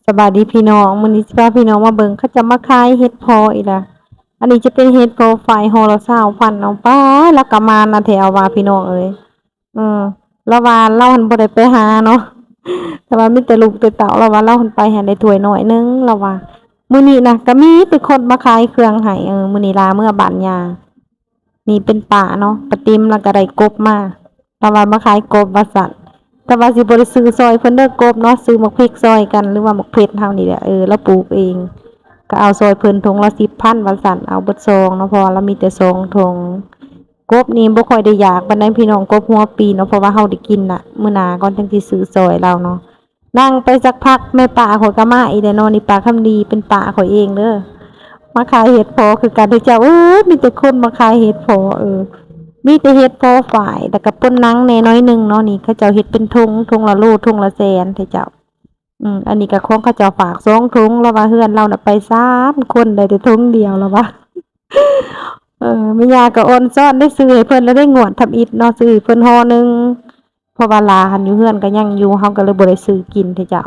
ສະບາຍດີພີ່ນ້ອງ, ມື້ນີ້ຊິພາພີ່ນ້ອງມາເບິ່ງ ເຂົາເຈົ້າມາຂາຍເຫັດເຜາະອີກລະ. ອັນນີ້ຈະເປັນເຫັດເຜາະຝ້າຍ ຫໍລະຊາວພັນເນາະ. ປ້າດ ລາວກະມານນະແຖວວ່າພີ່ນ້ອງເອີຍ. ເອີ ລາວວ່າລາວຫັ້ນບໍ່ໄດ້ໄປຫາເນາະ, ແຕ່ວ່າມີແຕ່ລູກແຕ່ເຕົ້າ. ລາວວ່າລາວຫັ້ນໄປຫັ້ນໄດ້ຖ້ວຍໜ້ອຍໜຶ່ງ ລາວວ່າ. ມື້ນີ້ນະກະມີແຕ່ຄົນມາຂາຍເຄື່ອງໃຫ້. ເອີ ມື້ນີ້ລາເມືອບ້ານຍ່າ. ນີ້ເປັນປາເນາະ, ປາຕິມລະກະໄດ້ກົບມາ, ລາວວ່າມາຂາຍກົບວ່າຊັ້ນ. ແຕ່ວ່າຊິບໍ່ໄດ້ຊື້ຊ່ອຍເພິ່ນເດີ ກົບເນາະ, ຊື້ໝາກພິກຊ່ອຍກັນ ຫຼືວ່າໝາກເຜັດເຮົານີ້ແຫຼະ. ເອີ ລາວປູກເອງ, ກະເອົາຊ່ອຍເພິ່ນຖົງລະສິບພັນວ່າຊັ້ນ, ເອົາເບິດຊອງເນາະ ເພາະວ່າລາວມີແຕ່ສອງຖົງ. ກົບນີ້ບໍ່ຄ່ອຍໄດ້ຢາກປານໃດພີ່ນ້ອງ, ກົບຫົວປີເນາະ, ເພາະວ່າເຮົາໄດ້ກິນລະ. ມື້ໜ້າກ່ອນຈັ່ງຊິຊື້ຊ່ອຍລາວເນາະ. ນັ່ງໄປສັກພັກ ແມ່ປ້າຂ້ອຍກະມາອີກແລ້ວເນາະ. ນີ້ປ້າຄຳດີ ເປັນປ້າຂ້ອຍເອງເດີ, ມາຂາຍເຫັດເຜາະຄືກັນເດ້ເຈົ້າ. ເອີ ມີແຕ່ຄົນມາຂາຍເຫັດເຜາະ, ເອີ ມີແຕ່ເຫັດເຜາະຝ້າຍ ແລ້ວກະປົນໜັງແດ່ໜ້ອຍໜຶ່ງເນາະ. ນີ້ເຂົາເຈົ້າເຮັດເປັນຖົງ, ຖົງລະໂລ ຖົງລະແສນເດ້ເຈົ້າ. ອືມ ອັນນີ້ກະຂອງເຂົາເຈົ້າຝາກສອງຖົງ, ລາວວ່າເຮືອນລາວນະໄປສາມຄົນ ໄດ້ແຕ່ຖົງດຽວ ລາວວ່າ. ເອີ ແມ່ຍ່າກະອ່ອນຊ້ອນໄດ້ຊື້ໃຫ້ເພິ່ນ ລະໄດ້ງວດທຳອິດເນາະ, ຊື້ໃຫ້ເພິ່ນຫໍ່ໜຶ່ງ. ເພາະວ່າຫຼ້າຫັ້ນຢູ່ເຮືອນກະຍັງຢູ່, ເຮົາກະເລີຍບໍ່ໄດ້ຊື້ກິນເດ້ເຈົ້າ.